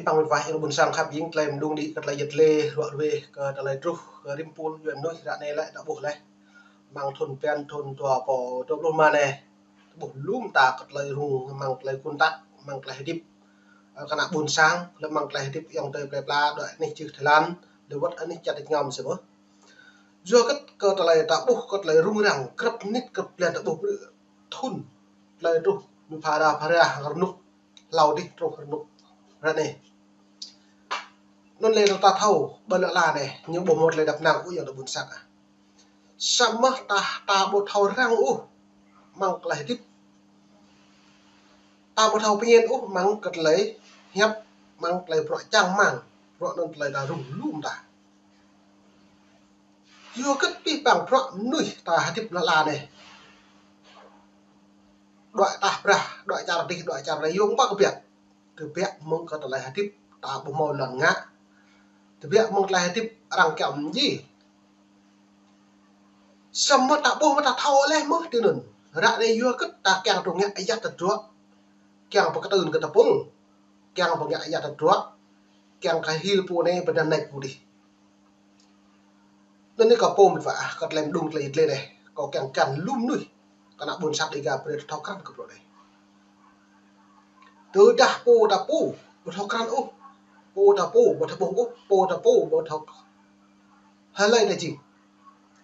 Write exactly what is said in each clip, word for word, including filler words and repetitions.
Păng wĭt wah ih ƀôn sang khăp jing tơlơi mơđung đĭ kơ tơlơi yet lê ruă ruê kơ tơlơi truh kơ rĭm pul djuai mơnuih ră anai lĕ ta ƀuh laih. Mơ̆ng thun pơpăn thun dua rơbâo dua pluh rơma anai. Ta ƀuh lŏm ta kơ tơlơi rŭng mơ̆ng tơlơi kơnăl, mơ̆ng tơlơi hơdip. Ơ, kơ ană ƀôn sang, lĕ mơ̆ng tơlơi hơdip ayŏng adơi plơi pla, đuaĭ anih čih Thái Lan, lĕ wơ̆t anih čar Việt Nam sĭt mơ̆. Yua kơ kơ tơlơi ta ƀuh kơ tơlơi rŭng răng, grăp mơnit grăp blan ta ƀuh brư̆ thun. Tơlơi truh, ñu phara phara, rơnŭk, hlâo dih truh rơnŭk. Ră anai. Anŭn lĕ ta thâo, ƀơi lŏn ala anai, ñu ƀu hmâo tơlơi đăp năng ôh ayŏng adơi ƀôn sang ah. Samơ̆ ta, ta ƀu thâo răng ôh, mơ̆ng tơlơi hơdip. Ta ƀu thâo pơñen ôh, mơ̆ng kơ tơlơi hiăp, mơ̆ng tơlơi bruă čang rơmang, bruă anŭn tơlơi ta rŭng lŏm ta. Yua kơ pih păng bruă mơnuih ta hơdip lŏn ala anai. Đuaĭ tah brah, đuaĭ čar dih, đuaĭ čar anai, yua mơ̆ng pă kơbiă. Kơbiă mơ̆ng kơ tơlơi hơdip ta ƀu hmâo lŏn ngă. Kơbiă mơ̆ng tơlơi hơdip arăng kiăng mơñi. Samơ̆ ta ƀuh mơ̆ ta thâo laih mơ̆ tui anŭn. Ră anai yua kơ ta kiăng tŭ ngă ayăt tơdruă. Kiăng pơkơtưn kơ tơpul. Kiăng pơngă ayăt tơdruă. Kiăng kơ hil pô anai pơdăn nač pô dih. Anŭn anai kâo pô mĭt wa ah, kơ tơlơi mơđung tơlơi yet lê anai. Kâo kiăng kăn lŏm mơnuih. Kơ ană ƀôn sang Dêga brơi thâo krăn kơ bruă anai. Tơdah pô ta pô, ƀu thâo krăn ôh. Pô ta pô, ƀu thâo ƀuh ôh. Pô ta pô, ƀu thâo hlơi ta jing.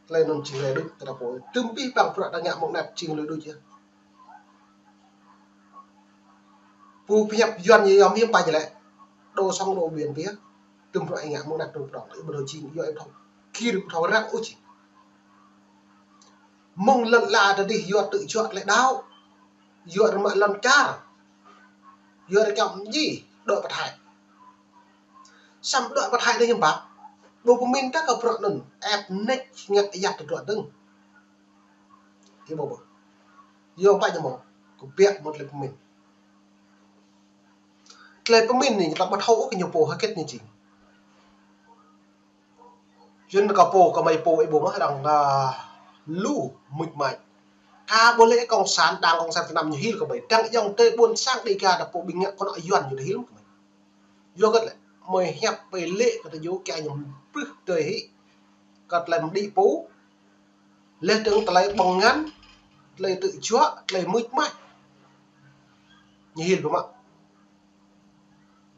Tơlơi anŭn jing lui đuč, tơdah pô. Tơm pih păng bruă ta ngă mơ̆ng anăp jing lui đuč yơh. Pô pơhiăp Yuan ñu yom hiam pa ñu lĕ. Đô song đô ƀiên pia. Tơm bruă ih ngă mơ̆ng anăp tơm bruă. Ih ƀu thâo jing, yua ih ƀu thâo gir, ƀu thâo răng ôh jing. Mơ̆ng lŏn ala ta dih yua tơčuă tơlơi đaŏ. Yua rơmă lŏn čar. Yua rơkăm ji, đuaĭ pơ Thái. Samơ̆ đuaĭ pơ Thái anai hiư̆m pă. Ƀu pơmĭn ta kơ bruă anŭn. Ĕp nač ngă ayăt tơdruă dơ̆ng. Ih ƀuh ƀuh. Yua pă ñu mơ̆. Kơbiă mơ̆ tơlơi pơmĭn. Tơlơi pơmĭn anai ta ƀu thâo ôh kơ ñu pô hơget ñu jing. Yua anŭn kâo pô, kơmơi pô ih ƀuh mơ̆ arăng, a, lu mưč mač. Kâo ƀuh lĕ cộng sản, đảng cộng sản Việt Nam ñu hil kơmơi. Dăng ayŏng adơi ƀôn sang Dêga ta pô ƀing ngă kơnuk Yuan ñu hil kơmơi. Yua kơ tơlơi mơi hiăp pơlĕ kơ tơjuh kiăng ñu prưh tơi hĭ. Kơ tơlơi mơđĭ pô. Leh dơ̆ng tơlơi ƀơ̆ng ngăn, tơlơi tơčuă, tơlơi mưč mač. Ñu hil ƀuh mơ̆.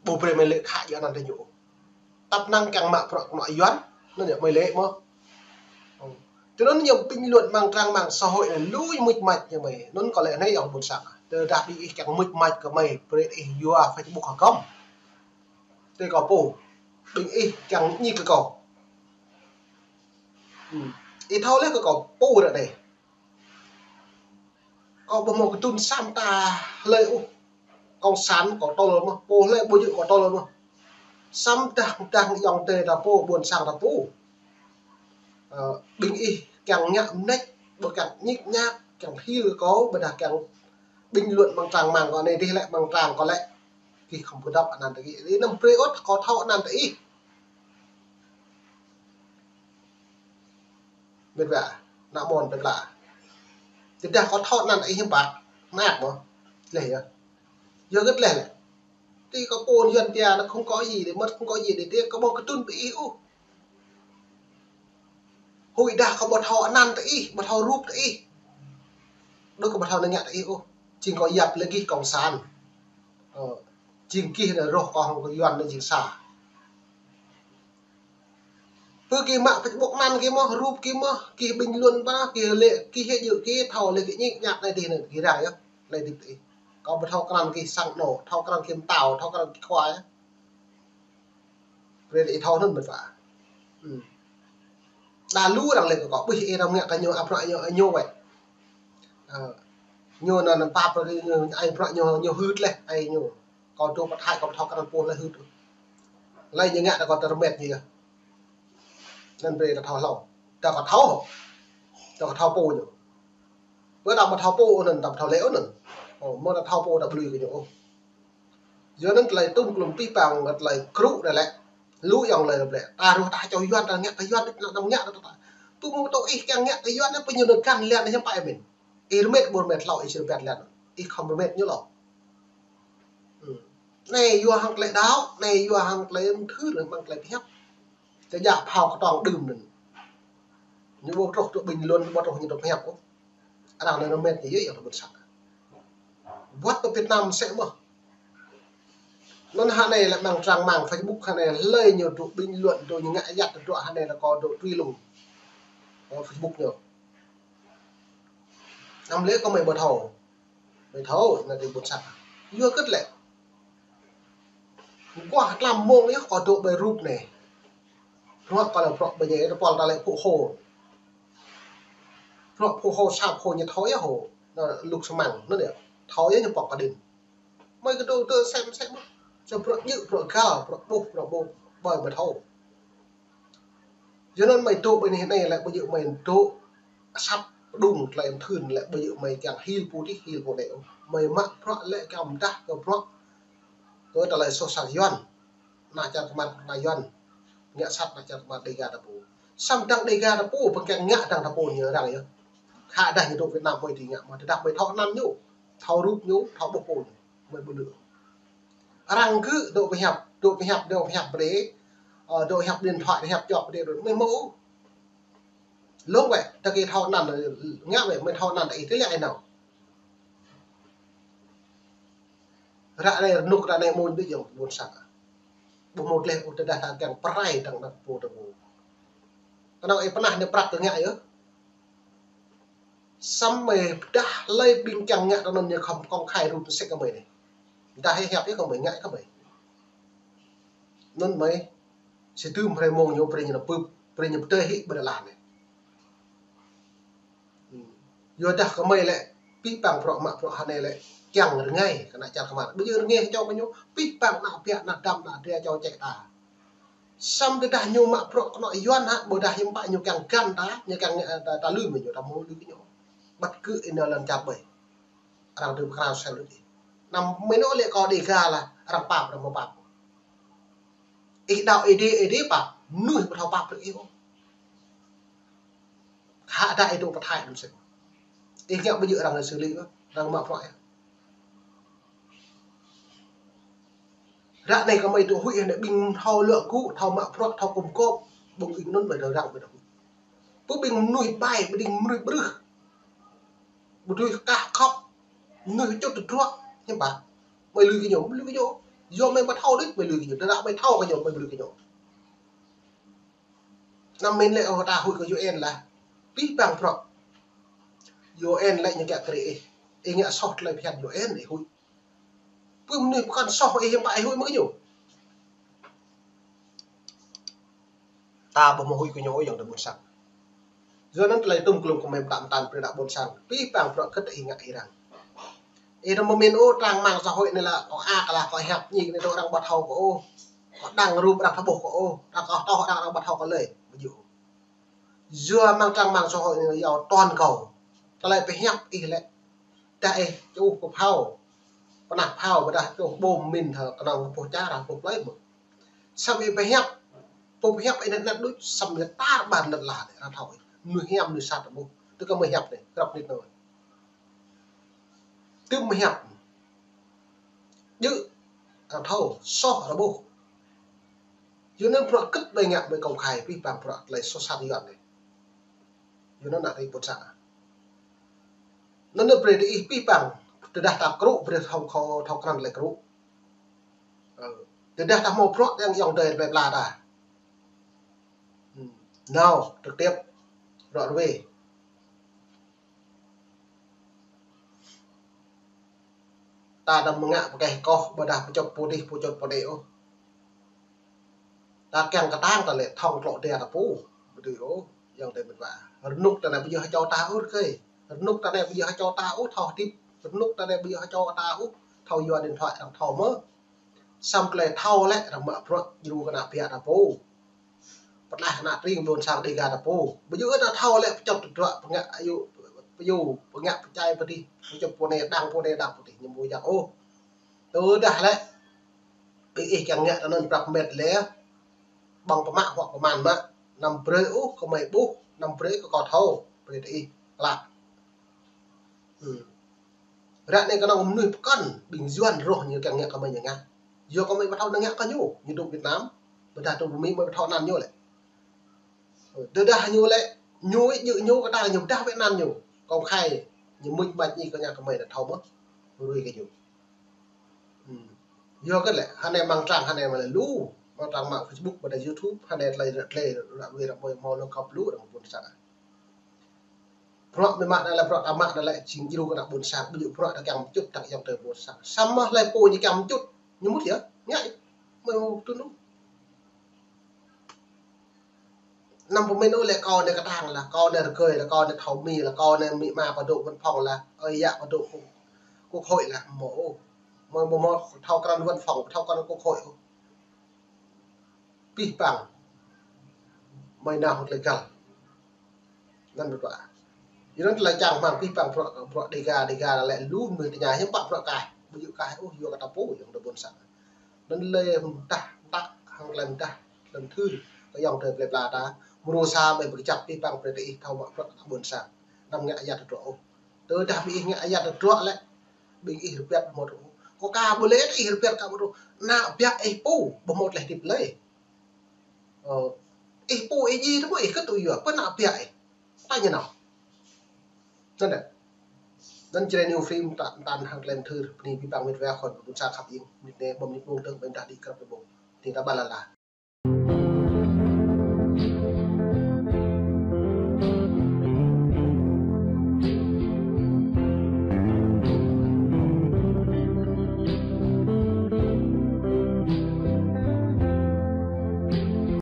Ƀu brơi mơi lĕ khă yua anăn tơjuh. Tăp năng kiăng mă bruă kơnuk Yuan, anŭn yơh mơi lĕ mơ̆. Tui anŭn ñu bình luận mơ̆ng trang mạng xã hội anai lui mưč mač ñu mơi. Anŭn kâo lĕ anai ayŏng ƀôn sang. Tơdah ƀing ih kiăng mưč mač kơ mơi, brơi ih yua Facebook hơgŏm. Tui kâo pô, ƀing ih kiăng ñik kơ kâo. Ih thâo lĕ kơ kâo pô ră anai. Kâo ƀu hmâo kơtưn sam ta hlơi ôh. Cộng sản kâo tơl mơ̆, pô hlơi ƀu djơ̆ kâo tơl mơ̆. Samơ̆ dah, dah ayŏng adơi ta pô, ƀôn sang ta pô. Ơ, ƀing ih kiăng ngă mơneč, ƀu kiăng ñik ñak, kiăng hil kâo, ƀôdah kiăng bình luận mơ̆ng trang mạng kâo anai dih lĕ, mơ̆ng trang kâo lĕ. Gih khŏm pơdŏp anăn tơ gih. Ih anăm brơi ôh, kâo thâo anăn tơ ih. Mĕt wa, ană mơ̆n mĕt wa. Tơdah kâo thâo anăn ih hiư̆m pă, mơak mơ̆. Leh yơh. Yua hơget leh lĕ. Tui kâo pô Yuan pia nó không có gì để mất, không có gì để tiếc, kâo ƀu kơtưn ƀing ih ôh. Huĭ dah kâo ƀu thâo anăn tơ ih, ƀu thâo rup tơ ih. Đôč kâo ƀu thâo anăn ngă tơ ih ôh. Jing kâo yap lĕ gih cộng sản. Ơ, jing gih anai roh kâo hăng kơ Yuan anai jing sa. Pơ gih mă Facebook anăn gih mơ̆, rup gih mơ̆, gih bình luận ƀă, gih lĕ, gih hĕ djơ̆, gih thâo lĕ gih ñik ñak anai dih anai, gih ră yơh, lĕ dih tơ ih. Kâo ƀu thâo krăn gih sang anô̆, thâo krăn gih mtao, thâo krăn gih khua yơh. Brơi ih thâo anŭn mĕt wa. Đa lu arăng lĕ kơ kâo, ƀuh ih arăng ngă kơ ñu, ăp ră ñu, ñu wĕ. Ơ, ñu anăn, anăn pap, ñu, ai bruă ñu, ñu hưt leh, ai ñu. Kâo dŏ pơ Thái, kâo ƀu thâo krăn pô leh hưt. Leh ñu ngă ta kâo tơrmet ñu yơh. Anăn brơi ta thâo hlâo. Ta kâo thâo. Ta kâo thâo pô ñu. Bơ ta ƀu thâo pô anăn, ta ƀu thâo lĕ anăn. Ơ, mơ̆ ta thâo pô ta ƀu lui kơ ñu ôh. Yua anăn tơlơi tŭm klŭm pih păng tơlơi krŭ anai lĕ. Lu ayŏng lĕ lĕ. Ta rŭ ta čô Yuan ta ngă kơ Yuan đĭ anăn ngă ta ta. Pơmŭt tơ ih kiăng ngă kơ Yuan anăn pơñu anăn găn lĕ anăn hiư̆m pă mĭn. Ih rơmet ƀu rơmet hlâo ih či rơmet lĕ anăn. Ih khŏm rơmet ñu hlâo. Anai yua hăng tơlơi đaŏ, anai yua hăng tơlơi mơthưr, hăng tơlơi pơhiăp. Tơdah phao kơtong đưm anŭn, ñu ƀu truh tui bình luận, ƀu truh ñu tui pơhiăp ôh. Arăng anai rơmet ñu yơh, yua tơ ƀôn sang. Buat tơ Việt Nam sĕ mơ̆. Anŭn hơnai lĕ mơ̆ng trang mạng Facebook hơnai, hlơi ñu tui bình luận, tui ñu ngă ayăt, tui hơnai lĕ kơ tui truh lung. Ơ, Facebook ñu. Anăm lĕ kơ mơi ƀu thâo. Mơi thâo, anai tơ ƀôn sang. Yua kơ tơlơi Mơguah tlam mông yơh kơ dŏ ƀơi rup anai. Bruă kơ lĕ bruă ƀơi anai, tơpul ta lĕ phu hô. Bruă phu hô, sa phu hô ñu thâo yơh hô. Anŭn lŭk samăng, anŭn yơh. Thâo yơh ñu pŏk kơđin. Mơi kơ dŏ dŏ sem sem. Sa bruă djơ̆, bruă găl, bruă ƀuh, bruă ƀuh. Ƀơi mơi thâo. Yua anŭn mơi dŏ ƀơi anai anai lĕ ƀu djơ̆ mơi dŏ asăp pơdŏng tơlơi mơthưr lĕ ƀu djơ̆ mơi kiăng hil pô adih, hil pô anai. Mơi mă bruă lĕ kiăng pơdah kơ bruă kơ tơlơi soh sat Yuan. Ană čar kơmar ană Yuan. Ngă sat ană čar kơmar Dega ta pô. Samơ̆ dang Dega ta pô, pơkiăng ngă dang ta pô ñu arăng yơh. Khă dah ñu dŏ Việt Nam mơi tui ngă mơ̆ tơdah mơi thâo anăn ñu, thâo rup ñu, thâo ƀuh pô ñu. Mơi ƀu lư. Arăng kơ dŏ pơhiăp, dŏ pơhiăp, dŏ pơhiăp brơi, ơ, dŏ hiăp điện thoại, hiăp čŏk brơi, mơi mơ̆. Lông wĕ, ta kơ thâo anăn, ngă wĕ, mơi thâo anăn, ta ih tơlơi ai nao. Ră anai rơnŭk ră anai mơ̆n dih yơh ƀôn sang. Ƀu mơ̆ tơlơi ôh, tơdah ta kiăng pơrai dang ană pô ta pô. Kơnơ̆ng ih pơnah anai prăk kơ ngă yơh. Samơ̆ mơi pơdah hlơi ƀing kiăng ngă tơ anŭn ñu khŏm công khai rup sĕ kơ mơi anai. Dah hiăp yơh kơ mơi, ngă kơ mơi. Anŭn mơi, si tơm hrơi mông ñu brơi ñu nao pơp, brơi ñu pơdơi hĭ ƀơi Đà Lạt anai. Yua dah kơ mơi lĕ, pih pang bruă mă bruă hơnai lĕ, kiăng rơngai kơ ană čar kơmar. Ƀu djơ̆ rơngai čô kơ ñu, pih pang ană ƀiă, ană dăm, ană dra čô čĕ ta. Samơ̆ tơdah ñu mă bruă kơnơ̆ng Yuan hă, ƀôdah hiư̆m pă ñu kiăng găn ta, ñu kiăng, ơ, ta, ta lui mơ̆ ñu, ta mơ̆ lui kơ ñu. Bất cứ ih nao lŏn čar ƀơi. Arăng dưm krao sel đôč ih. Anăm mơi nao lĕ kơ Dega lah, arăng pap, arăng mơ̆ pap. Ih đaŏ Êđê, Êđê pap, mơnuih ƀu thâo pap brơi ih ôh. Khă dah ih dŏ pơthai đơ̆m sĕ. Ih ngă ƀu djơ̆ arăng anai sư̆ lĕ, arăng mă bruă yơh. Ră anai kơ mơi dŏ huĭ anai ƀing thâo luă gŭ, thâo mă bruă, thâo kŭm kŏp. Ƀing ih anŭn ƀơi dŏ răng ƀơi dŏ huĭ. Pơ ƀing mơnuih ƀai, ƀing mơnuih ƀrưh. Mơnuih kah khŏp. Mơnuih čŭt tơdruă. Hiư̆m pă. Mơi lui kơ ñu, mơi lui kơ ñu. Yua mơi ƀu thâo đôč, mơi lui kơ ñu. Tơdah mơi thâo kơ ñu, mơi ƀu lui kơ ñu. Anăm mĭn lĕ ôh ta huĭ kơ U N lah. Pih pang bruă. U N lĕ ñu kiăng kơ ih. Ih ngă soh tơlơi phiăn U N ih huĭ. Pơ mơnuih pơkŏn soh ih hiư̆m pă ih huĭ mơ̆ kơ ñu. Ta ƀu mơ̆ huĭ kơ ñu ôh yơh tơ ƀôn sang. Yua anŭn tơlơi tŭm klŭm kơ mơi pơtă mơtăn brơi ană ƀôn sang. Pih pang bruă kơt ih ngă ih răng. Ih anăm mĭn ôh trang mạng xã hội anai lah kơ a kơ lah kơ hiăp ñu anai dŏ arăng ƀu thâo kơ ôh. Kơ đăng rup arăng thâo ƀuh kơ ôh. Arăng kơ toh arăng, arăng ƀu thâo kơ lơi. Ƀu djơ̆. Yua mơ̆ng trang mạng xã hội anai yua toàn cầu. Tơlơi pơhiăp ih lĕ. Dah ih čuh kơ phao. Pơnah phao ƀôdah čuh bom min thơ kơnơ̆ng kơ pô čar, pô plơi mơ̆. Samơ̆ ih pơhiăp. Pô pơhiăp ih anŭn anŭn đôč samơ̆ lĕ tar ƀar lŏn ala anai arăng thâo ih. Mơnuih hiam mơnuih sat ƀu. Tui kơ mơi hiăp anai, krăp nit anŭn. Tơm mơi hiăp. Djơ̆, arăng thâo, soh arăng ƀuh. Yua anŭn bruă kơt ƀai ngă ƀai công khai pih pang bruă tơlơi soh sat Yuan anai. Yua anŭn ană tơlơi ƀôn sang. Anŭn anŭn brơi tơ ih pih pang, tơdah ta krŭ brơi thâo kơ, thâo krăn tơlơi krŭ. Ơ, tơdah ta hmâo bruă yang yŏng dơi plơi pla ta. Hm, nao, trực tiếp, rŏ rơwê. Ta anăm mơ̆ ngă pơkeh koh, ƀôdah pơčŭt pô adih, pơčŭt pô anai ôh. Ta kiăng kơtang ta lĕ thŏng tlŏ dia ta pô. Ƀu dưi ôh, yang dơi mĭt wa. Rơnŭk ta anai ƀu djơ̆ hơčâo ta ôh rơkơi. Rơnŭk ta anai ƀu djơ̆ hơčâo ta ôh thâo hơdip. Rơnŭk ta anai ƀu djơ̆ hơčâo ta ôh thâo yua điện thoại arăng thâo mơ̆. Samơ̆ tơlơi thâo lĕ arăng mă bruă djru kơ ană ƀiă ta pô. Pơtlaih kơ ană tring ƀôn sang Dega ta pô. Ƀu djơ̆ ta thâo lĕ pơčŭt tơdruă pơngă ayŭ, pơyô, pơngă pơčai pơdih, pơčŭt pô anai đang pô anai đang pô adih ñu ƀu djơ̆ ôh. Tơdah lĕ ƀing ih kiăng ngă tơ anŭn prăk met lĕ. Ƀơ̆ng pơmă huă pơman mă, anăm brơi ôh kơ mơi ƀuh, anăm brơi kơ kâo thâo, brơi tơ ih klă. Hm. Ră anai kơnơ̆ng mơnuih pơkŏn, ƀing Yuan rŏh ñu kiăng ngă kơ mơi ñu ngă. Yua kơ mơi ƀu thâo năng ngă kơ ñu, ñu dŏ Việt Nam, ƀôdah dŏ Mi mơi ƀu thâo anăn ñu lĕ. Tơdah ñu lĕ, ñu ih djơ̆ ñu kơ ta ñu ƀôdah Việt Nam ñu. Công khai, ñu mưč mač ñu kơ ngă kơ mơi ta thâo mơ̆. Rui kơ ñu. Yua kơ lĕ, hơnai mơ̆ng trang hơnai mă lĕ lu, mơ̆ng trang mă Facebook, ƀôdah YouTube, hơnai tơlơi, tơlơi, ră ruai ră mơi hmâo lŏ kăp lu, ră mơi ƀôn sang. Bruă mơ̆ mă anai lĕ, bruă ta mă anai lĕ, jing djru kơ ană ƀôn sang, ƀu djơ̆ bruă ta kiăng mčŭt, ta kiăng tơ ƀôn sang. Samơ̆ hlơi pô ñu kiăng mčŭt, ñu mŭt yơh, ngă, mơi mŭt tui anŭn. Năm pơmĭn ôh lĕ kâo anai kơtang lah, kâo anai rơgơi lah, kâo anai thâo Mi lah, kâo anai amĭ ama kâo dŏ văn phòng lah, ơi yă kâo dŏ quốc, quốc hội lah, mơ̆ ôh. Mơi mơ̆ mơ̆ thâo krăn văn phòng, thâo krăn quốc hội ôh. Pih păng. Mơi nao hơt lĕ găl. Anŭn ƀu djơ̆. Yua anŭn tơlơi čang hmang pih păng bruă, bruă Dega, Dega lĕ lu mơi tơña hiư̆m pă bruă kaih. Ƀu djơ̆ kaih ôh, yua kơ ta pô ayŏng adơi ƀôn sang. Anŭn lĕ mơdah, mơdah, hăng tơlơi mơdah, lŏn thư, kơ ayŏng adơi plơi pla ta. Mrô sa ƀơi pơkơjăp pih păng brơi tơ ih thâo mă bruă ta ƀôn sang. Anăm ngă ayăt tơdruă ôh. Tơdah ƀing ih ngă ayăt tơdruă lĕ, ƀing ih rơpiăt ƀu hmâo tơlơi. Kâo ka ƀu lĕ ih rơpiăt ka ƀu tơlơi. Ană biă ih pô, ƀu hmâo tơlơi hơdip lơi. Ơ, ih pô ih djai tơmơi ih kơ tui yua, pơ ană biă ih. Ta ñu nao. Anŭn đah. Anŭn Jrai New Film ta, ta hăng tơlơi mơthưr, bơni pih păng mĕt wa khŏn ƀôn sang khăp ing, mơnit anai, ƀơ̆ mơnit ƀơ̆ng dơ̆ng, ƀơ̆ mơnit đih krăp đơ̆ng ƀơ̆ng. Bơni ta ƀă lala.